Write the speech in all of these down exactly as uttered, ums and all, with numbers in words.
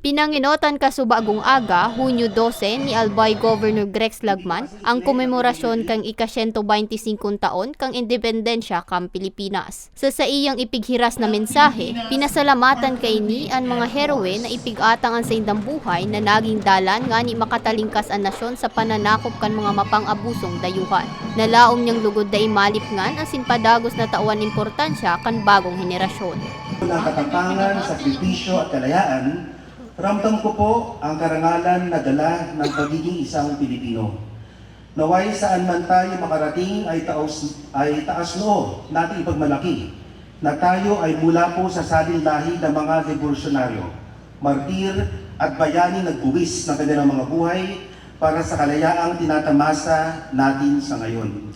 Pinangenotan kasubagong aga, Hunyo dose, ni Albay Governor Grex Lagman ang komemorasyon kan ika-siyento baynti singkong taon kan independensya kan Pilipinas. Sa saiyang ipighiras na mensahe, pinasalamatan kaini an mga heroe na ipig-atang an saindang buhay na naging dalan ngani makatalingkas an nasyon sa pananakop kan mga mapang-abusong dayuhan. Nalaom niyang lugod na imalipngan asin padagos na tawan importansya kan bagong henerasyon. Ang katapangan, sakripisyo at kalayaan, ramdam ko po ang karangalan na dala ng pagiging isang Pilipino. Naway saan man tayo makarating ay taos, ay taas noo nating ipagmalaki na tayo ay mula po sa salin lahi ng mga revolusyonaryo, martir at bayani nagbuwis ng kanilang mga buhay para sa kalayaang tinatamasa natin sa ngayon.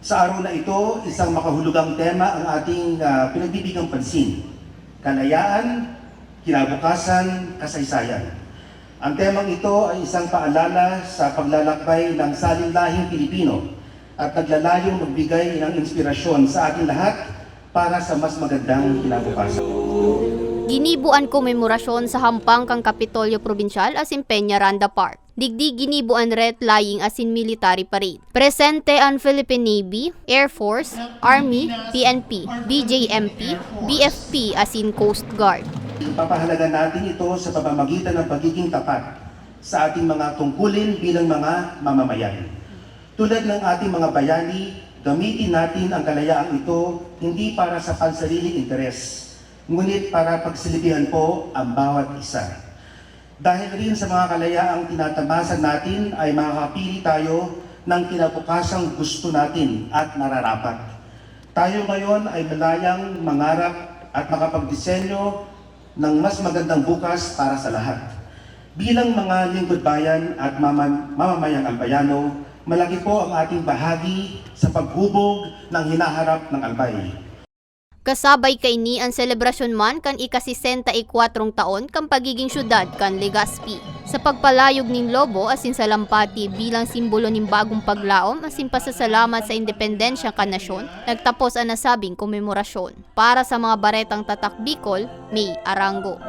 Sa araw na ito, isang makahulugang tema ang ating, ah, pinagbibigyan pansin. Kalayaan, kinabukasan, kasaysayan. Ang temang ito ay isang paalala sa paglalakbay ng salin lahing Pilipino at naglalayong magbigay ng inspirasyon sa ating lahat para sa mas magandang kinabukasan. Ginibo an komemorasyon sa hampang kan Kapitolyo Probinsyal asin Peñaranda Park. Digdi ginibo an wreath-laying asin military parade. Presente an Philippine Navy, Air Force, Army, P N P, B J M P, B F P asin Coast Guard. Ipapahalaga natin ito sa pamamagitan ng pagiging tapat sa ating mga tungkulin bilang mga mamamayan. Tulad ng ating mga bayani, gamitin natin ang kalayaang ito hindi para sa pansariling interes, ngunit para pagsilbihan po ang bawat isa. Dahil rin sa mga kalayaang tinatamasa natin ay makakapili tayo ng kinabukasang gusto natin at nararapat. Tayo ngayon ay malayang mangarap at makapagdisenyo ng mas magandang bukas para sa lahat. Bilang mga lingkod bayan at mama-, mamamayang Albayano, malaki po ang ating bahagi sa paghubog ng hinaharap ng Albay. Kasabay kaini an selebrasyon man kan ika-sesenta y kwatro taon kan pagiging syudad kan Legazpi. Sa pagpalayog nin lobo asin salampati bilang simbolo nin bagong paglaom asin pasasalamat sa independensya kan nasyon, nagtapos an nasabing komemorasyon. Para sa mga Baretang Tatak Bicol, May Arango.